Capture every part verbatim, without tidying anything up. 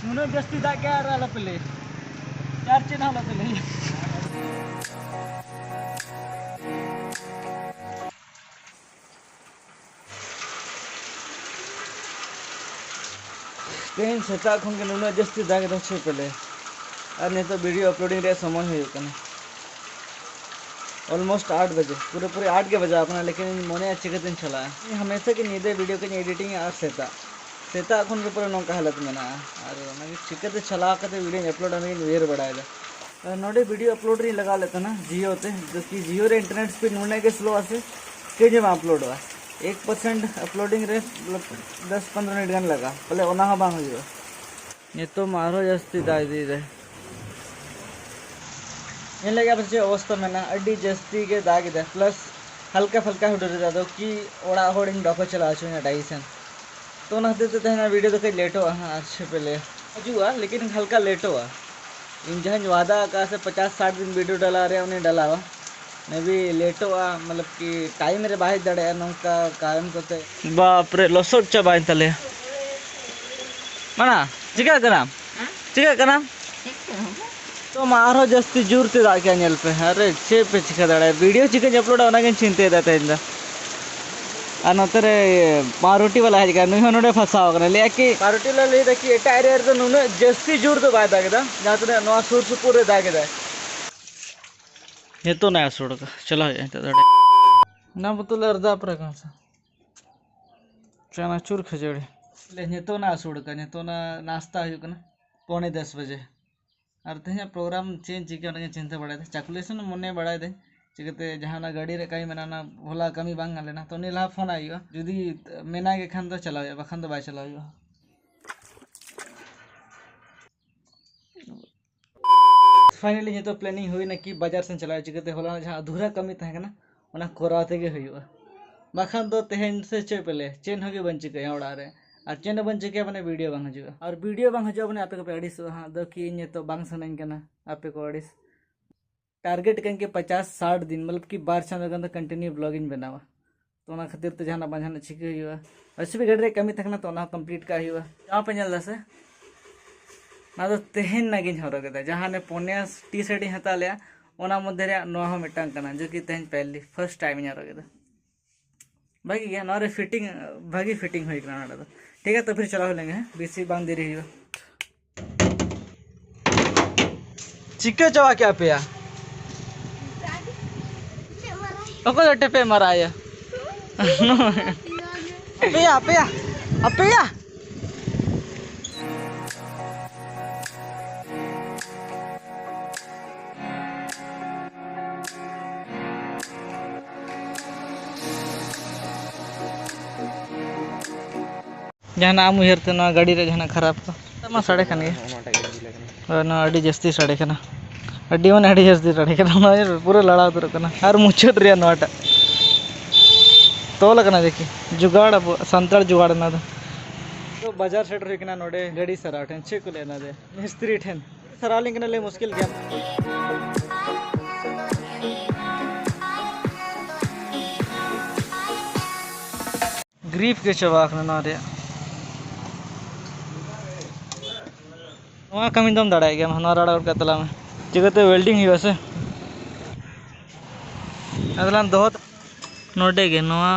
ᱱᱩᱱᱟᱹᱜ ᱡᱟᱹᱥᱛᱤ ᱫᱟᱜ ᱠᱮᱜᱼᱟ ᱟᱨ ᱟᱞᱚᱯᱮ ᱞᱟᱹᱭᱟ, ᱪᱟᱨ ᱪᱮᱫ ᱦᱚᱸ ᱟᱞᱚᱯᱮ ᱞᱟᱹᱭᱟ᱾ ᱛᱮᱦᱮᱧ ᱥᱮᱛᱟᱜ ᱠᱷᱚᱱ ᱜᱮ ᱱᱩᱱᱟᱹᱜ ᱡᱟᱹᱥᱛᱤ ᱫᱟᱜ ᱮᱫᱟ, ᱪᱮᱫ ᱯᱮ ᱞᱟᱹᱭᱟ? ᱟᱨ ᱱᱤᱛᱚᱜ ᱵᱷᱤᱰᱤᱭᱳ ᱟᱯᱞᱳᱰᱤᱝ ᱨᱮᱭᱟᱜ ᱥᱚᱢᱚᱭ ᱦᱩᱭᱩᱜ ᱠᱟᱱᱟ᱾ ᱚᱞᱢᱳᱥᱴ ᱟᱴ ᱵᱟᱡᱮ, ᱯᱩᱨᱟᱹᱯᱩᱨᱤ ᱟᱴ ᱜᱮ ᱵᱟᱡᱟᱣ ᱠᱟᱱᱟ, ᱞᱮᱠᱤᱱ ᱤᱧ ᱢᱚᱱᱮᱭᱟ ᱪᱤᱠᱟᱹᱛᱤᱧ ᱪᱟᱞᱟᱜᱼᱟ᱾ ᱤᱧ ᱦᱟᱢᱮᱥᱟ ᱜᱮ ᱧᱤᱫᱟᱹ ᱵᱷᱤᱰᱤᱭᱳ ᱠᱚᱧ ᱮᱰᱤᱴᱤᱝᱟ ᱟᱨ ᱥᱮᱛᱟᱜ, ᱥᱮᱛᱟᱜ ᱠᱷᱚᱱ ᱜᱮ ᱯᱩᱨᱟᱹ ᱱᱚᱝᱠᱟ ᱦᱟᱞᱚᱛ ᱢᱮᱱᱟᱜᱼᱟ᱾ ᱟᱨ ᱚᱱᱟᱜᱮ ᱪᱤᱠᱟᱹᱛᱮ ᱪᱟᱞᱟᱣ ᱠᱟᱛᱮ ᱵᱷᱤᱰᱤᱭᱳᱧ ᱟᱯᱞᱳᱰᱟ, ᱚᱱᱟᱜᱤᱧ ᱩᱭᱦᱟᱹᱨ ᱵᱟᱲᱟᱭᱮᱫᱟ᱾ ᱟᱨ ᱱᱚᱰᱮ ᱵᱷᱤᱰᱤᱭᱳ ᱟᱯᱞᱳᱰ ᱨᱤᱧ ᱞᱟᱜᱟᱣ ᱞᱮᱫ ᱛᱟᱦᱮᱱᱟ ᱡᱤᱭᱳ ᱛᱮ, ᱡᱚᱵᱠᱤ ᱡᱤᱭᱳ ᱨᱮ ᱤᱱᱴᱟᱨᱱᱮᱴ ᱥᱯᱤᱰ ᱱᱩᱱᱟᱹᱜ ᱜᱮ ᱥᱞᱳ ᱟᱥᱮ, ᱠᱟᱹᱡ ᱦᱚᱸ ᱵᱟᱝ ᱟᱯᱞᱳᱰᱚᱜᱼᱟ᱾ ᱮᱠ ᱯᱟᱨᱥᱮᱱᱴ ᱟᱯᱞᱳᱰᱤᱝ ᱨᱮ ᱢᱚᱛᱞᱚᱵ ᱫᱚᱥ ᱯᱚᱱᱨᱚ ᱢᱤᱱᱤᱴ ᱜᱟᱱ ᱞᱟᱜᱟᱜᱼᱟ, ᱵᱚᱞᱮ ᱚᱱᱟ ᱦᱚᱸ ᱵᱟᱝ ᱦᱩᱭᱩᱜᱼᱟ᱾ ᱱᱤᱛᱚᱜ ᱢᱟ ᱟᱨᱦᱚᱸ ᱡᱟᱹᱥᱛᱤ ᱫᱟᱜ ᱤᱫᱤᱭᱮᱫᱟᱭ᱾ ᱧᱮᱞ ᱞᱮᱫ ᱜᱮᱭᱟ ᱯᱮ ᱪᱮᱫ ᱚᱵᱚᱥᱛᱟ ᱢᱮᱱᱟᱜᱼᱟ, ᱟᱹᱰᱤ ᱡᱟᱹᱥᱛᱤ ᱜᱮ ᱫᱟᱜ ᱮᱫᱟᱭ, ᱯᱞᱟᱥ ᱦᱟᱞᱠᱟ ᱯᱷᱟᱞᱠᱟ ᱦᱩᱰᱩᱨ ᱮᱫᱟ, ᱟᱫᱚ ᱠᱤ ᱚᱲᱟᱜ ᱦᱚᱲ ᱤᱧ ᱵᱟᱠᱚ ᱪᱟᱞᱟᱣ ᱦᱚᱪᱚᱧᱟ ᱰᱟᱹᱦᱤ ᱥᱮᱱ᱾ ᱛᱚ ᱚᱱᱟ ᱠᱷᱟᱹᱛᱤᱨ ᱛᱮ ᱛᱮᱦᱮᱧᱟᱜ ᱵᱷᱤᱰᱤᱭᱳ ᱫᱚ ᱠᱟᱹᱡ ᱞᱮᱴᱚᱜᱼᱟ ᱦᱟᱸᱜ, ᱟᱨ ᱪᱮᱫ ᱯᱮ ᱞᱟᱹᱭᱟ, ᱦᱤᱡᱩᱜᱼᱟ ᱞᱮᱠᱤᱱ ᱦᱟᱞᱠᱟ ᱞᱮᱴᱚᱜᱼᱟ᱾ ᱤᱧ ᱡᱟᱦᱟᱸᱧ ᱣᱟᱫᱟ ᱟᱠᱟᱫᱼᱟ ᱥᱮ ᱯᱚᱪᱟᱥ ᱥᱟᱴ ᱫᱤᱱ ᱵᱷᱤᱰᱤᱭᱳ ᱰᱟᱞᱟᱣ ᱨᱮᱭᱟᱜ, ᱩᱱᱤ ᱰᱟᱞᱟᱣᱟ ᱢᱮ ᱵᱤ ᱞᱮᱴᱚᱜᱼᱟ, ᱢᱚᱛᱞᱚᱵ ᱠᱤ ᱴᱟᱭᱤᱢ ᱨᱮ ᱵᱟᱭ ᱦᱮᱡ ᱫᱟᱲᱮᱭᱟᱜᱼᱟ ᱱᱚᱝᱠᱟ ᱠᱟᱨᱚᱱ ᱠᱚᱛᱮ᱾ ᱵᱟᱯ ᱨᱮ, ᱞᱚᱥᱚᱫ ᱪᱟᱵᱟᱭᱮᱱ ᱛᱟᱞᱮᱭᱟ᱾ ᱢᱟᱱᱟ, ᱪᱤᱠᱟᱹᱜ ᱠᱟᱱᱟᱢ? ᱦᱮᱸ? ᱪᱤᱠᱟᱹᱜ ᱠᱟᱱᱟᱢ? ᱪᱮᱫ ᱦᱚᱸ ᱵᱟᱝ᱾ ᱛᱚ ᱢᱟ ᱟᱨᱦᱚᱸ ᱡᱟᱹᱥᱛᱤ ᱡᱳᱨ ᱛᱮ ᱫᱟᱜ ᱠᱮᱜᱼᱟ, ᱧᱮᱞ ᱯᱮ᱾ ᱟᱨᱮ ᱪᱮᱫ ᱯᱮ ᱪᱤᱠᱟᱹ ᱫᱟᱲᱮᱭᱟᱜᱼᱟ, ᱵᱷᱤᱰᱤᱭᱳ ᱪᱤᱠᱟᱹᱧ ᱟᱯᱞᱳᱰᱟ ᱚᱱᱟᱜᱤᱧ ᱪᱤᱱᱛᱟᱹᱭᱮᱫᱟ ᱛᱮᱦᱮᱧ ᱫᱚ᱾ ᱟᱨ ᱱᱚᱛᱮ ᱨᱮ ᱯᱟᱣᱨᱩᱴᱤ ᱵᱟᱞᱟ ᱦᱮᱡ ᱟᱠᱟᱱᱟ, ᱱᱩᱭ ᱦᱚᱸ ᱱᱚᱰᱮ ᱯᱷᱟᱸᱥᱟᱣ ᱟᱠᱟᱱᱟ᱾ ᱞᱟᱹᱭᱟ ᱠᱤ ᱯᱟᱣᱨᱩᱴᱤ ᱵᱟᱞᱟ ᱞᱟᱹᱭ ᱮᱫᱟ ᱠᱤ ᱮᱴᱟᱜ ᱮᱨᱤᱭᱟ ᱨᱮᱫᱚ ᱱᱩᱱᱟᱹᱜ ᱡᱟᱹᱥᱛᱤ ᱡᱳᱨ ᱫᱚ ᱵᱟᱭ ᱫᱟᱜ ᱮᱫᱟ, ᱡᱟᱦᱟᱸ ᱛᱤᱱᱟᱹᱜ ᱱᱚᱣᱟ ᱥᱩᱨ ᱥᱩᱯᱩᱨ ᱨᱮ ᱫᱟᱜ ᱮᱫᱟᱭ᱾ ᱱᱤᱛᱚᱜ ᱱᱟᱭ ᱟᱹᱥᱩᱲ ᱟᱠᱟᱫ, ᱪᱟᱞᱟᱣ ᱦᱩᱭᱩᱜᱼᱟ ᱱᱤᱛᱚᱜ ᱫᱚ᱾ ᱚᱱᱟ ᱵᱳᱛᱚᱞ ᱟᱨ ᱫᱟᱜ ᱯᱮᱨᱮ ᱠᱟᱱᱟ ᱥᱮ? ᱪᱟᱱᱟᱪᱩᱨ ᱠᱷᱟᱹᱡᱟᱹᱲᱤ᱾ ᱞᱮ, ᱱᱤᱛᱚᱜ ᱱᱟ ᱟᱹᱥᱩᱲ ᱟᱠᱟᱫ, ᱱᱤᱛᱚᱜ ᱱᱟ ᱱᱟᱥᱛᱟ ᱦᱩᱭᱩᱜ ᱠᱟᱱᱟ ᱯᱚᱱᱮ ᱫᱚᱥ ᱵᱟᱡᱮ᱾ ᱟᱨ ᱛᱮᱦᱮᱧᱟᱜ ᱯᱨᱳᱜᱨᱟᱢ ᱪᱮᱫ ᱤᱧ ᱪᱤᱠᱟᱹᱭᱟ, ᱚᱱᱟᱜᱤᱧ ᱪᱤᱱᱛᱟᱹ ᱵᱟᱲᱟᱭᱮᱫᱟ᱾ ᱪᱟᱠᱩᱞᱮᱥᱚᱱ ᱢᱚᱱᱮ ᱵᱟᱲᱟᱭᱮᱫᱟᱹᱧ, ᱪᱤᱠᱟᱹᱛᱮ ᱡᱟᱦᱟᱸ ᱚᱱᱟ ᱜᱟᱹᱰᱤ ᱨᱮ ᱠᱟᱹᱢᱤ ᱢᱮᱱᱟᱜᱼᱟ, ᱚᱱᱟ ᱦᱚᱞᱟ ᱠᱟᱹᱢᱤ ᱵᱟᱝ ᱜᱟᱱ ᱞᱮᱱᱟ, ᱛᱚ ᱩᱱᱤ ᱞᱟᱦᱟ ᱯᱷᱳᱱ ᱟᱭ ᱦᱩᱭᱩᱜᱼᱟ᱾ ᱡᱩᱫᱤ ᱢᱮᱱᱟᱭ ᱜᱮ ᱠᱷᱟᱱ ᱫᱚ ᱪᱟᱞᱟᱣ ᱦᱩᱭᱩᱜᱼᱟ, ᱵᱟᱠᱷᱟᱱ ᱫᱚ ᱵᱟᱭ ᱪᱟᱞᱟᱣ ᱦᱩᱭᱩᱜᱼᱟ᱾ ᱯᱷᱟᱭᱱᱟᱞᱤ ᱱᱤᱛᱚᱜ ᱯᱞᱮᱱᱤᱝ ᱦᱩᱭᱱᱟ ᱠᱤ ᱵᱟᱡᱟᱨ ᱥᱮᱱ ᱪᱟᱞᱟᱜ ᱦᱩᱭᱩᱜᱼᱟ, ᱪᱤᱠᱟᱹᱛᱮ ᱦᱚᱞᱟ ᱡᱟᱦᱟᱸ ᱟᱫᱷᱩᱨᱟ ᱠᱟᱹᱢᱤ ᱛᱟᱦᱮᱸ ᱠᱟᱱᱟ, ᱚᱱᱟ ᱠᱚᱨᱟᱣ ᱛᱮᱜᱮ ᱦᱩᱭᱩᱜᱼᱟ᱾ ᱵᱟᱠᱷᱟᱱ ᱫᱚ ᱛᱮᱦᱮᱧ ᱥᱮ ᱪᱮᱫ ᱯᱮ ᱞᱟᱹᱭᱟ, ᱪᱮᱫ ᱦᱚᱸ ᱜᱮ ᱵᱟᱹᱧ ᱪᱤᱠᱟᱹᱭᱟ ᱚᱲᱟᱜ ᱨᱮ᱾ ᱟᱨ ᱪᱮᱫ ᱦᱚᱸ ᱵᱟᱹᱧ ᱪᱤᱠᱟᱹᱭᱟ, ᱢᱟᱱᱮ ᱵᱷᱤᱰᱤᱭᱳ ᱵᱟᱝ ᱦᱤᱡᱩᱜᱼᱟ᱾ ᱟᱨ ᱵᱷᱤᱰᱤᱭᱳ ᱵᱟᱝ ᱦᱤᱡᱩᱜᱼᱟ, ᱢᱟᱱᱮ ᱟᱯᱮ ᱠᱚᱯᱮ ᱟᱹᱲᱤᱥᱚᱜᱼᱟ ᱦᱟᱸᱜ, ᱫᱚ ᱠᱤ ᱤᱧ ᱱᱤᱛᱚᱜ ᱵᱟᱝ ᱥᱟᱱᱟᱧ ᱠᱟᱱᱟ, ᱟᱯᱮ ᱠᱚ ᱟᱹᱲᱤᱥ᱾ ᱴᱟᱨᱜᱮᱴ ᱠᱟᱱ ᱠᱤ ᱯᱚᱪᱟᱥ ᱥᱟᱴ ᱫᱤᱱ, ᱢᱚᱛᱞᱚᱵ ᱠᱤ ᱵᱟᱨ ᱪᱟᱸᱫᱳ ᱜᱟᱱ ᱫᱚ ᱠᱚᱱᱴᱤᱱᱤᱭᱩ ᱵᱞᱚᱜ ᱤᱧ ᱵᱮᱱᱟᱣᱟ᱾ ᱛᱚ ᱚᱱᱟ ᱠᱷᱟᱹᱛᱤᱨ ᱛᱮ ᱡᱟᱦᱟᱱᱟᱜ ᱵᱟᱝ ᱡᱟᱦᱟᱱᱟᱜ ᱪᱤᱠᱟᱹ ᱦᱩᱭᱩᱜᱼᱟ᱾ ᱟᱨ ᱥᱩᱵᱤ ᱜᱟᱹᱰᱤ ᱨᱮ ᱠᱟᱹᱢᱤ ᱛᱟᱦᱮᱸ ᱠᱟᱱᱟ, ᱛᱚ ᱚᱱᱟ ᱦᱚᱸ ᱠᱚᱢᱯᱞᱤᱴ ᱠᱟᱜ ᱦᱩᱭᱩᱜᱼᱟ᱾ ᱡᱟᱢᱟ ᱯᱮ ᱧᱮᱞ ᱮᱫᱟ ᱥᱮ? ᱚᱱᱟ ᱫᱚ ᱛᱮᱦᱮᱧ ᱱᱟᱜᱤᱧ ᱦᱚᱨᱚᱜ ᱮᱫᱟ᱾ ᱡᱟᱦᱟᱸ ᱱᱮ ᱯᱩᱱᱭᱟ ᱴᱤ ᱥᱟᱨᱴ ᱤᱧ ᱦᱟᱛᱟᱣ ᱞᱮᱜᱼᱟ, ᱚᱱᱟ ᱢᱚᱫᱽᱫᱷᱮ ᱨᱮᱭᱟᱜ ᱱᱚᱣᱟ ᱦᱚᱸ ᱢᱤᱫᱴᱟᱝ ᱠᱟᱱᱟ, ᱡᱚ ᱠᱤ ᱛᱮᱦᱮᱧ ᱯᱮᱦᱞᱤ ᱯᱷᱟᱨᱥᱴ ᱴᱟᱭᱤᱢ ᱤᱧ ᱦᱚᱨᱚᱜ ᱮᱫᱟ᱾ ᱵᱷᱟᱜᱤ ᱜᱮᱭᱟ, ᱱᱚᱣᱟ ᱨᱮ ᱯᱷᱤᱴᱤᱝ, ᱵᱷᱟᱜᱤ ᱯᱷᱤᱴᱤᱝ ᱦᱩᱭ ᱠᱟᱱᱟ ᱱᱚᱰᱮ ᱫᱚ᱾ ᱴᱷᱤᱠ ᱜᱮᱭᱟ, ᱛᱚ ᱯᱷᱤᱨ ᱪᱟᱞᱟᱣ ᱦᱩᱭ ᱞᱮᱱ ᱜᱮ, ᱦᱮᱸ, ᱵᱮᱥᱤ ᱵᱟᱝ ᱫᱮᱨᱤ ᱦᱩᱭᱩᱜᱼᱟ᱾ ᱪᱤᱠᱟᱹ ᱪᱟᱵᱟ ᱠᱮᱜᱼᱟ ᱯᱮᱭᱟ? ᱚᱠᱚᱭ ᱫᱚ ᱴᱮᱯᱮ ᱢᱟᱨᱟᱭᱟ? ᱟᱯᱮᱭᱟ, ᱟᱯᱮᱭᱟ, ᱟᱯᱮᱭᱟ᱾ ᱡᱟᱦᱟᱱᱟᱜ ᱟᱢ ᱩᱭᱦᱟᱹᱨ ᱛᱮ ᱱᱚᱣᱟ ᱜᱟᱹᱰᱤ ᱨᱮ ᱡᱟᱦᱟᱱᱟᱜ ᱠᱷᱟᱨᱟᱯ ᱠᱚ? ᱱᱚᱣᱟ ᱢᱟ ᱥᱟᱰᱮ ᱠᱟᱱ ᱜᱮ᱾ ᱦᱳᱭ, ᱱᱚᱣᱟ ᱟᱹᱰᱤ ᱡᱟᱹᱥᱛᱤ ᱥᱟᱰᱮ ᱠᱟᱱᱟ᱾ ᱟᱹᱰᱤ ᱢᱟᱱᱮ ᱟᱹᱰᱤ ᱡᱟᱹᱥᱛᱤ ᱥᱟᱰᱮ ᱠᱟᱱᱟ᱾ ᱱᱚᱣᱟ ᱯᱩᱨᱟᱹ ᱞᱟᱲᱟ ᱩᱛᱟᱹᱨᱚᱜ ᱠᱟᱱᱟ᱾ ᱟᱨ ᱢᱩᱪᱟᱹᱫ ᱨᱮᱭᱟᱜ ᱱᱚᱣᱟᱴᱟᱜ ᱛᱚᱞ ᱟᱠᱟᱱᱟ, ᱫᱮᱠᱷᱤ᱾ ᱡᱩᱜᱟᱲ, ᱟᱵᱚ ᱥᱟᱱᱛᱟᱲ ᱡᱩᱜᱟᱲ ᱚᱱᱟ ᱫᱚ᱾ ᱛᱚ ᱵᱟᱡᱟᱨ ᱥᱮᱴᱮᱨ ᱦᱩᱭ ᱠᱟᱱᱟ᱾ ᱱᱚᱰᱮ ᱜᱟᱹᱰᱤ ᱥᱟᱨᱟᱣ ᱴᱷᱮᱱ ᱪᱮᱫ ᱠᱚ ᱞᱟᱹᱭᱟ ᱚᱱᱟ ᱫᱚ? ᱢᱤᱥᱛᱨᱤ ᱴᱷᱮᱱ᱾ ᱥᱟᱨᱟᱣ ᱞᱤᱧ ᱠᱟᱱᱟ, ᱞᱟᱹᱭ ᱢᱩᱥᱠᱤᱞ ᱜᱮᱭᱟ᱾ ᱜᱨᱤᱯ ᱜᱮ ᱪᱟᱵᱟ ᱟᱠᱟᱱᱟ ᱱᱚᱣᱟ ᱨᱮᱭᱟᱜ᱾ ᱱᱚᱣᱟ ᱠᱟᱹᱢᱤ ᱫᱚᱢ ᱫᱟᱲᱮᱭᱟᱜ ᱜᱮᱭᱟ, ᱱᱚᱣᱟ ᱨᱟᱲᱟ ᱜᱚᱫ ᱠᱟᱜ ᱛᱟᱞᱟᱝ ᱢᱮ᱾ ᱪᱤᱠᱟᱹᱛᱮ ᱣᱮᱞᱰᱤᱝ ᱦᱩᱭᱩᱜᱼᱟ ᱥᱮ? ᱟᱫᱚᱞᱟᱝ ᱫᱚᱦᱚ ᱱᱚᱰᱮ ᱜᱮ ᱱᱚᱣᱟ,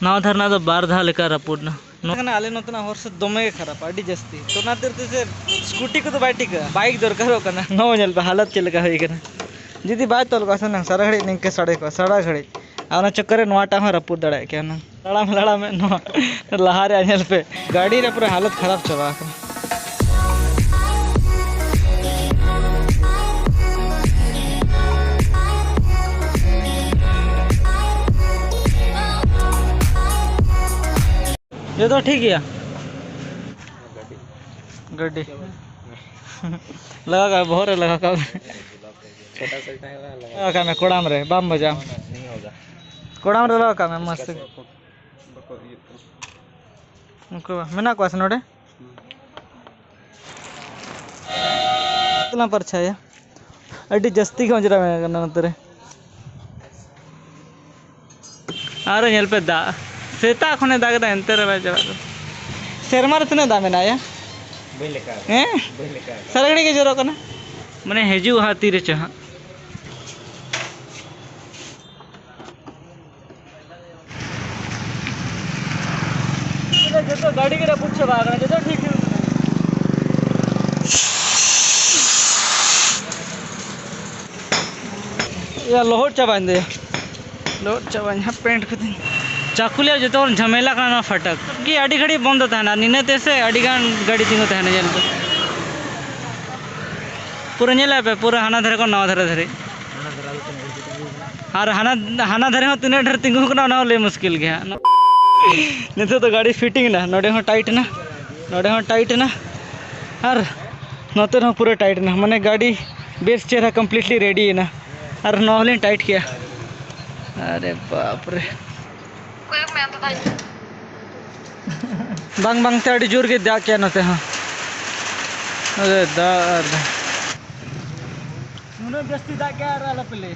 ᱱᱟᱣᱟ ᱫᱷᱟᱨᱱᱟ ᱫᱚ ᱵᱟᱨ ᱫᱷᱟᱣ ᱞᱮᱠᱟ ᱨᱟᱹᱯᱩᱫ ᱮᱱᱟ᱾ ᱱᱚᱣᱟ ᱠᱟᱱᱟ ᱟᱞᱮ ᱱᱚᱛᱮᱱᱟᱜ ᱦᱚᱨ ᱥᱮᱫ ᱫᱚᱢᱮ ᱜᱮ ᱠᱷᱟᱨᱟᱯᱟ, ᱟᱹᱰᱤ ᱡᱟᱹᱥᱛᱤ᱾ ᱛᱚ ᱚᱱᱟ ᱠᱷᱟᱹᱛᱤᱨ ᱛᱮ ᱥᱮ ᱥᱠᱩᱴᱤ ᱠᱚᱫᱚ ᱵᱟᱭ ᱴᱷᱤᱠᱟ, ᱵᱟᱭᱤᱠ ᱫᱚᱨᱠᱟᱨᱚᱜ ᱠᱟᱱᱟ᱾ ᱱᱚᱣᱟ ᱧᱮᱞ ᱯᱮ ᱦᱟᱞᱚᱛ ᱪᱮᱫ ᱞᱮᱠᱟ ᱦᱩᱭ ᱠᱟᱱᱟ᱾ ᱡᱩᱫᱤ ᱵᱟᱭ ᱛᱚᱞ ᱠᱚᱜᱼᱟ ᱥᱮ ᱦᱩᱱᱟᱹᱝ ᱥᱟᱨᱟ ᱜᱷᱟᱹᱲᱤᱡ ᱱᱤᱝᱠᱟᱹ ᱥᱟᱰᱮ ᱠᱚᱜᱼᱟ, ᱥᱟᱨᱟ ᱜᱷᱟᱹᱲᱤᱡ᱾ ᱟᱨ ᱚᱱᱟ ᱪᱚᱠᱠᱚᱨ ᱨᱮ ᱱᱚᱣᱟᱴᱟᱜ ᱦᱚᱸ ᱨᱟᱹᱯᱩᱫ ᱫᱟᱲᱮᱭᱟᱜ ᱠᱮᱭᱟ ᱦᱩᱱᱟᱹᱝ᱾ ᱞᱟᱲᱟᱢ ᱞᱟᱲᱟᱢᱮᱫ ᱱᱚᱣᱟ ᱞᱟᱦᱟ ᱨᱮᱭᱟᱜ ᱧᱮᱞ ᱯᱮ, ᱜᱟᱹᱰᱤ ᱨᱮ ᱯᱩᱨᱟᱹ ᱦᱟᱞᱚᱛ ᱠᱷᱟᱨᱟᱯ ᱪᱟᱵᱟ ᱟᱠᱟᱱᱟ᱾ ᱡᱚᱛᱚ ᱴᱷᱤᱠ ᱜᱮᱭᱟ᱾ ᱜᱟᱹᱰᱤ ᱞᱟᱜᱟᱣ ᱠᱟᱜ ᱢᱮ, ᱵᱚᱦᱚᱜ ᱨᱮ ᱞᱟᱜᱟᱣ ᱠᱟᱜ ᱢᱮ᱾ ᱞᱟᱜᱟᱣ ᱠᱟᱜ ᱢᱮ, ᱠᱚᱲᱟᱢ ᱨᱮ ᱵᱟᱢ ᱵᱟᱡᱟᱣ᱾ ᱠᱚᱲᱟᱢ ᱨᱮ ᱞᱟᱜᱟᱣ ᱠᱟᱜ ᱢᱮ ᱢᱚᱡᱽ ᱛᱮ᱾ ᱩᱱᱠᱩ ᱢᱮᱱᱟᱜ ᱠᱚᱣᱟ ᱥᱮ ᱱᱚᱰᱮ? ᱛᱮᱞᱟᱝ ᱯᱟᱨᱪᱷᱟᱭᱟ᱾ ᱟᱹᱰᱤ ᱡᱟᱹᱥᱛᱤ ᱜᱮ ᱚᱸᱡᱽᱨᱟ ᱢᱮᱱᱟᱜ ᱠᱟᱱᱟ ᱱᱚᱛᱮ ᱨᱮ᱾ ᱟᱨᱚ ᱧᱮᱞ ᱯᱮ ᱫᱟᱜ, ᱥᱮᱛᱟᱜ ᱠᱷᱚᱱᱮ ᱫᱟᱜ ᱮᱫᱟ, ᱮᱱᱛᱮ ᱨᱮ ᱵᱟᱭ ᱪᱟᱵᱟᱜ ᱠᱟᱱᱟ᱾ ᱥᱮᱨᱢᱟ ᱨᱮ ᱛᱤᱱᱟᱹᱜ ᱫᱟᱜ ᱢᱮᱱᱟᱜᱼᱟ ᱭᱟ? ᱦᱮᱸ, ᱥᱟᱨᱟ ᱜᱷᱟᱹᱲᱤᱡ ᱜᱮ ᱡᱚᱨᱚᱜ ᱠᱟᱱᱟ᱾ ᱢᱟᱱᱮ ᱦᱤᱡᱩᱜᱼᱟ ᱦᱟᱸᱜ ᱛᱤ ᱨᱮᱪᱚ ᱦᱟᱸᱜ᱾ ᱡᱚᱛᱚ ᱜᱟᱹᱰᱤ ᱜᱮ ᱨᱟᱹᱯᱩᱫ ᱪᱟᱵᱟ ᱟᱠᱟᱱᱟ, ᱡᱚᱛᱚ ᱴᱷᱤᱠ ᱦᱩᱭᱩᱜ ᱠᱟᱱᱟ᱾ ᱭᱟ, ᱞᱚᱦᱚᱫ ᱪᱟᱵᱟᱭᱮᱱ ᱫᱚᱭᱟ, ᱞᱚᱦᱚᱫ ᱪᱟᱵᱟᱭᱮᱱ, ᱦᱟᱯ ᱯᱮᱱᱴ ᱠᱚᱛᱤᱧ᱾ ᱪᱟᱹᱠᱩᱞᱤᱭᱟᱹ ᱡᱚᱛᱚ ᱠᱷᱚᱱ ᱡᱷᱟᱢᱮᱞᱟ ᱠᱟᱱᱟ ᱱᱚᱣᱟ ᱯᱷᱟᱴᱟᱠ, ᱠᱤ ᱟᱹᱰᱤ ᱜᱷᱟᱹᱲᱤᱡ ᱵᱚᱱᱫᱚ ᱛᱟᱦᱮᱱᱟ, ᱱᱤᱱᱟᱹ ᱛᱮ ᱥᱮ ᱟᱹᱰᱤ ᱜᱟᱱ ᱜᱟᱹᱰᱤ ᱛᱤᱸᱜᱩ ᱛᱟᱦᱮᱱᱟ ᱧᱮᱞ ᱯᱮ᱾ ᱯᱩᱨᱟᱹ ᱧᱮᱞᱮᱫ ᱯᱮ, ᱯᱩᱨᱟᱹ ᱦᱟᱱᱟ ᱫᱷᱟᱨᱮ ᱠᱷᱚᱱ ᱱᱟᱣᱟ ᱫᱷᱟᱨᱮ ᱫᱷᱟᱹᱨᱤᱡ᱾ ᱟᱨ ᱦᱟᱱᱟ, ᱦᱟᱱᱟ ᱫᱷᱟᱨᱮ ᱦᱚᱸ ᱛᱤᱱᱟᱹᱜ ᱰᱷᱮᱨ ᱛᱤᱸᱜᱩ ᱠᱟᱱᱟ, ᱚᱱᱟ ᱦᱚᱸ ᱞᱟᱹᱭ ᱢᱩᱥᱠᱤᱞ ᱜᱮᱭᱟ ᱦᱟᱸᱜ᱾ ᱱᱤᱛᱚᱜ ᱫᱚ ᱜᱟᱹᱰᱤ ᱯᱷᱤᱴᱤᱝ ᱮᱱᱟ, ᱱᱚᱰᱮ ᱦᱚᱸ ᱴᱟᱭᱤᱴ ᱮᱱᱟ, ᱱᱚᱰᱮ ᱦᱚᱸ ᱴᱟᱭᱤᱴ ᱮᱱᱟ, ᱟᱨ ᱱᱚᱛᱮ ᱨᱮᱦᱚᱸ ᱯᱩᱨᱟᱹ ᱴᱟᱭᱤᱴ ᱮᱱᱟ᱾ ᱢᱟᱱᱮ ᱜᱟᱹᱰᱤ ᱵᱮᱥ ᱪᱮᱦᱨᱟ ᱠᱚᱢᱯᱞᱤᱴᱞᱤ ᱨᱮᱰᱤ ᱮᱱᱟ, ᱟᱨ ᱱᱚᱣᱟ ᱦᱚᱸᱞᱤᱧ ᱴᱟᱭᱤᱴ ᱠᱮᱜᱼᱟ᱾ ᱟᱨᱮ ᱵᱟᱯ ᱨᱮ! ᱵᱟᱝ ᱵᱟᱝ ᱛᱮ ᱟᱹᱰᱤ ᱡᱳᱨ ᱜᱮ ᱫᱟᱜ ᱠᱮᱜᱼᱟ ᱱᱚᱛᱮ ᱦᱚᱸ᱾ ᱟᱨᱮ ᱫᱟᱜ ᱟᱨ ᱫᱟᱜ᱾ ᱱᱩᱱᱟᱹᱜ ᱡᱟᱹᱥᱛᱤ ᱫᱟᱜ ᱠᱮᱜᱼᱟ ᱟᱨ ᱟᱞᱚᱯᱮ ᱞᱟᱹᱭᱟ᱾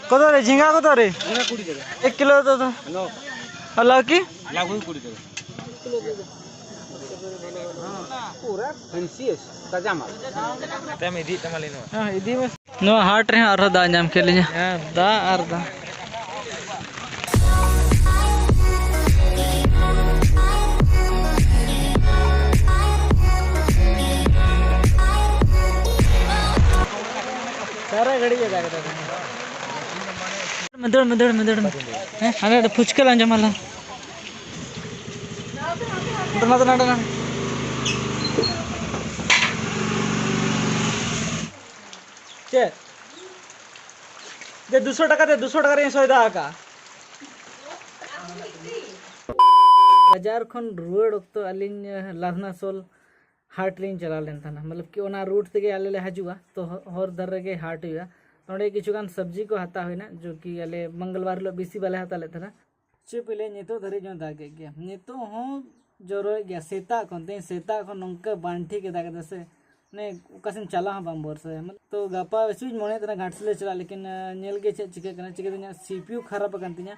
ᱠᱚᱛᱚ ᱨᱮ ᱡᱷᱤᱸᱜᱟ ᱠᱚᱛᱚ ᱨᱮ? ᱡᱷᱤᱸᱜᱟ ᱠᱩᱲᱤ ᱴᱟᱠᱟ᱾ ᱮᱠ ᱠᱤᱞᱳ ᱫᱚ, ᱫᱚ᱾ ᱦᱮᱞᱳ᱾ ᱟᱨ ᱞᱟᱹᱣᱠᱤ? ᱞᱟᱹᱣᱠᱤ ᱠᱩᱲᱤ ᱴᱟᱠᱟ᱾ ᱯᱩᱨᱟ ᱯᱷᱮᱱᱥᱤ ᱛᱟᱡᱟ ᱢᱟᱞ᱾ ᱛᱮᱢ ᱤᱫᱤᱭᱮᱫ ᱛᱟᱢᱟ ᱞᱟᱹᱭ ᱱᱚᱣᱟ᱾ ᱦᱮᱸ, ᱤᱫᱤ ᱢᱮ᱾ ᱱᱚᱣᱟ ᱦᱟᱴ ᱨᱮᱦᱚᱸ ᱟᱨᱦᱚᱸ ᱫᱟᱜ ᱧᱟᱢ ᱠᱮᱫ ᱞᱤᱧᱟ᱾ ᱦᱮᱸ, ᱫᱟᱜ ᱟᱨ ᱫᱟᱜ᱾ ᱥᱟᱨᱟ ᱜᱷᱟᱹᱲᱤᱡ ᱮ ᱫᱟᱜ ᱮᱫᱟ᱾ ᱢᱮ, ᱫᱟᱹᱲ ᱢᱮ, ᱫᱟᱹᱲ ᱢᱮ, ᱫᱟᱹᱲ ᱢᱮ᱾ ᱦᱮᱸ, ᱦᱟᱸᱰᱮ, ᱦᱟᱸᱰᱮ ᱯᱷᱩᱪᱠᱟᱹ ᱞᱟᱝ ᱡᱚᱢᱟ ᱞᱟᱝ᱾ ᱱᱚᱰᱮ, ᱱᱚᱰᱮ, ᱱᱚᱰᱮ, ᱱᱚᱰᱮ᱾ ᱪᱮᱫ? ᱡᱮ ᱫᱩᱥᱚ ᱴᱟᱠᱟ ᱛᱮ, ᱫᱩᱥᱚ ᱴᱟᱠᱟ ᱨᱮᱧ ᱥᱚᱭᱫᱟ ᱟᱠᱟᱫᱼᱟ᱾ ᱵᱟᱡᱟᱨ ᱠᱷᱚᱱ ᱨᱩᱣᱟᱹᱲ ᱚᱠᱛᱚ ᱟᱹᱞᱤᱧ, ᱮ, ᱞᱟᱫᱷᱱᱟ ᱥᱳᱞ ᱦᱟᱴ ᱞᱤᱧ ᱪᱟᱞᱟᱣ ᱞᱮᱱ ᱛᱟᱦᱮᱱᱟ, ᱢᱚᱛᱞᱚᱵ ᱠᱤ ᱚᱱᱟ ᱨᱩᱴ ᱛᱮᱜᱮ ᱟᱞᱮ ᱞᱮ ᱦᱤᱡᱩᱜᱼᱟ, ᱛᱚ ᱦᱚ-, ᱦᱚᱨ ᱫᱷᱟᱨᱮ ᱨᱮᱜᱮ ᱦᱟᱴ ᱦᱩᱭᱩᱜᱼᱟ᱾ ᱱᱚᱸᱰᱮ ᱠᱤᱪᱷᱩ ᱜᱟᱱ ᱥᱚᱵᱽᱡᱤ ᱠᱚ ᱦᱟᱛᱟᱣ ᱦᱩᱭᱱᱟ, ᱡᱚ ᱠᱤ ᱟᱞᱮ ᱢᱚᱝᱜᱚᱞᱵᱟᱨ ᱦᱤᱞᱳᱜ ᱵᱮᱥᱤ ᱵᱟᱞᱮ ᱦᱟᱛᱟᱣ ᱞᱮᱫ ᱛᱟᱦᱮᱱᱟ᱾ ᱪᱮᱫ ᱯᱮ ᱞᱟᱹᱭᱟ, ᱱᱤᱛᱚᱜ ᱫᱷᱟᱹᱨᱤᱡ ᱦᱚᱸ ᱫᱟᱜᱮᱫ ᱜᱮᱭᱟ, ᱱᱤᱛᱚᱜ ᱦᱚᱸ ᱡᱚᱨᱚᱭᱮᱫ ᱜᱮᱭᱟ᱾ ᱥᱮᱛᱟᱜ ᱠᱷᱚᱱ, ᱛᱮᱦᱮᱧ ᱥᱮᱛᱟᱜ ᱠᱷᱚᱱ ᱱᱚᱝᱠᱟ ᱵᱟᱝ ᱴᱷᱤᱠ ᱮ ᱫᱟᱜ ᱮᱫᱟ ᱥᱮ, ᱢᱟᱱᱮ ᱚᱠᱟ ᱥᱮᱫ ᱪᱟᱞᱟᱣ ᱦᱚᱸ ᱵᱟᱝ ᱵᱷᱚᱨᱥᱟᱭᱟ᱾ ᱢᱟᱱᱮ ᱛᱚ ᱜᱟᱯᱟ ᱥᱩᱡ ᱢᱚᱱᱮᱭᱮᱫ ᱛᱟᱦᱮᱱᱟ ᱜᱷᱟᱴᱥᱤᱞᱟᱹ ᱪᱟᱞᱟᱜ, ᱞᱮᱠᱤᱱ, ᱟᱸ, ᱧᱮᱞ ᱜᱮ ᱪᱮᱫ ᱪᱤᱠᱟᱹᱜ ᱠᱟᱱᱟ᱾ ᱪᱤᱠᱟᱹᱛᱮ ᱤᱧᱟᱹᱜ ᱥᱤ ᱯᱤ ᱭᱩ ᱠᱷᱟᱨᱟᱯ ᱟᱠᱟᱱ ᱛᱤᱧᱟᱹ,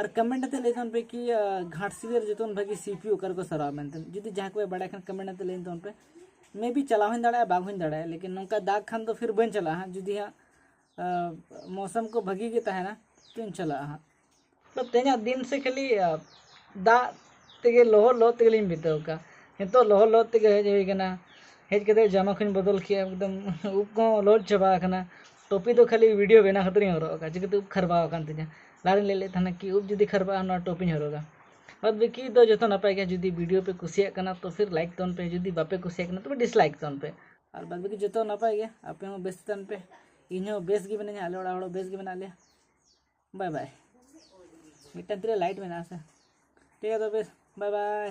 ᱟᱨ ᱠᱚᱢᱮᱱᱴ ᱟᱛᱮ ᱞᱟᱹᱭ ᱛᱟᱵᱚᱱ ᱯᱮ ᱠᱤ ᱟᱸ, ᱜᱷᱟᱴᱥᱤᱞᱟᱹ ᱨᱮ ᱡᱚᱛᱚᱱ ᱵᱷᱟᱹᱜᱤ ᱥᱤ ᱯᱤ ᱚᱠᱟ ᱨᱮᱠᱚ ᱥᱟᱨᱟᱣᱟ ᱢᱮᱱᱛᱮ᱾ ᱡᱩᱫᱤ ᱡᱟᱦᱟᱸᱭ ᱠᱚ ᱵᱟᱲᱟᱭ ᱠᱷᱟᱱ ᱠᱚᱢᱮᱱᱴ ᱟᱛᱮ ᱞᱟᱹᱭ ᱛᱟᱵᱚᱱ ᱯᱮ᱾ ᱢᱮ ᱵᱤ ᱪᱟᱞᱟᱣ ᱦᱚᱸᱧ ᱫᱟᱲᱮᱭᱟᱜᱼᱟ, ᱵᱟᱝ ᱦᱚᱸᱧ ᱫᱟᱲᱮᱭᱟᱜᱼᱟ, ᱞᱮᱠᱤᱱ ᱱᱚᱝᱠᱟ ᱫᱟᱜᱽ ᱠᱷᱟᱱ ᱫᱚ ᱯᱷᱤᱨ ᱵᱟᱹᱧ ᱪᱟᱞᱟᱜᱼᱟ ᱦᱟᱸᱜ᱾ ᱡᱩᱫᱤ ᱦᱟᱸᱜ ᱟᱸ, ᱢᱳᱥᱚᱢ ᱠᱚ ᱵᱷᱟᱹᱜᱤ ᱜᱮ ᱛᱟᱦᱮᱱᱟ ᱛᱚᱧ ᱪᱟᱞᱟᱜᱼᱟ ᱦᱟᱸᱜ᱾ ᱢᱚᱛᱞᱚᱵ ᱛᱮᱦᱮᱧᱟᱜ ᱫᱤᱱ ᱥᱮ ᱠᱷᱟᱹᱞᱤ ᱟᱸ, ᱫᱟᱜ ᱛᱮᱜᱮ, ᱞᱚᱦᱚᱫ ᱞᱚᱦᱚᱫ ᱛᱮᱜᱮ ᱞᱤᱧ ᱵᱤᱛᱟᱹᱣ ᱠᱟᱜᱼᱟ᱾ ᱱᱤᱛᱚᱜ ᱞᱚᱦᱚᱫ ᱞᱚᱦᱚᱫ ᱛᱮᱜᱮ ᱦᱮᱡ ᱦᱩᱭ ᱠᱟᱱᱟ᱾ ᱦᱮᱡ ᱠᱟᱛᱮ ᱡᱟᱢᱟ ᱠᱚᱧ ᱵᱚᱫᱚᱞ ᱠᱮᱜᱼᱟ, ᱮᱠᱫᱚᱢ ᱩᱵ ᱠᱚᱦᱚᱸ ᱞᱚᱦᱚᱫ ᱪᱟᱵᱟ ᱟᱠᱟᱱᱟ᱾ ᱴᱳᱯᱤ ᱫᱚ ᱠᱷᱟᱹᱞᱤ ᱵᱷᱤᱰᱤᱭᱳ ᱵᱮᱱᱟᱣ ᱠᱷᱟᱹᱛᱤᱨ ᱤᱧ ᱦᱚᱨᱚᱜ ᱟᱠᱟᱫᱼᱟ, ᱪᱤᱠᱟᱹᱛᱮ ᱩᱵ ᱠᱷᱟᱨᱵᱟᱣ ᱟᱠᱟᱱ ᱛᱤᱧᱟ᱾ ᱞᱟᱦᱟ ᱨᱤᱧ ᱞᱟᱹᱭ ᱞᱮᱫ ᱛᱟᱦᱮᱱᱟ ᱠᱤ ᱩᱵ ᱡᱩᱫᱤ ᱠᱷᱟᱨᱵᱟᱜᱼᱟ, ᱱᱚᱣᱟ ᱴᱳᱯᱤᱧ ᱦᱚᱨᱚᱜᱟ᱾ ᱵᱟᱫ ᱵᱟᱹᱠᱤ ᱫᱚ ᱡᱚᱛᱚ ᱱᱟᱯᱟᱭ ᱜᱮᱭᱟ᱾ ᱡᱩᱫᱤ ᱵᱷᱤᱰᱤᱭᱳ ᱯᱮ ᱠᱩᱥᱤᱭᱟᱜ ᱠᱟᱱᱟ ᱛᱚ ᱯᱷᱤᱨ ᱞᱟᱭᱤᱠ ᱛᱟᱵᱚᱱ ᱯᱮ, ᱡᱩᱫᱤ ᱵᱟᱯᱮ ᱠᱩᱥᱤᱭᱟᱜ ᱠᱟᱱᱟ ᱛᱚᱵᱮ ᱰᱤᱥᱞᱟᱭᱤᱠ ᱛᱟᱵᱚᱱ ᱯᱮ᱾ ᱟᱨ ᱵᱟᱫ ᱵᱟᱹᱠᱤ ᱡᱚᱛᱚ ᱱᱟᱯᱟᱭ ᱜᱮ, ᱟᱯᱮ ᱦᱚᱸ ᱵᱮᱥ ᱛᱟᱦᱮᱱ ᱯᱮ, ᱤᱧ ᱦᱚᱸ ᱵᱮᱥ ᱜᱮ ᱢᱤᱱᱟᱹᱧᱟ, ᱟᱞᱮ ᱚᱲᱟᱜ ᱦᱚᱲ ᱦᱚᱸ ᱵᱮᱥ ᱜᱮ ᱢᱮᱱᱟᱜ ᱞᱮᱭᱟ᱾ ᱵᱟᱭ ᱵᱟᱭ᱾ ᱢᱤᱫᱴᱟᱝ ᱛᱤᱨᱮ ᱞᱟᱭᱤᱴ ᱢᱮᱱᱟᱜᱼᱟ ᱥᱮ? ᱴᱷᱤᱠ ᱜᱮᱭᱟ, ᱛᱚᱵᱮ ᱵᱟᱭ ᱵᱟᱭ᱾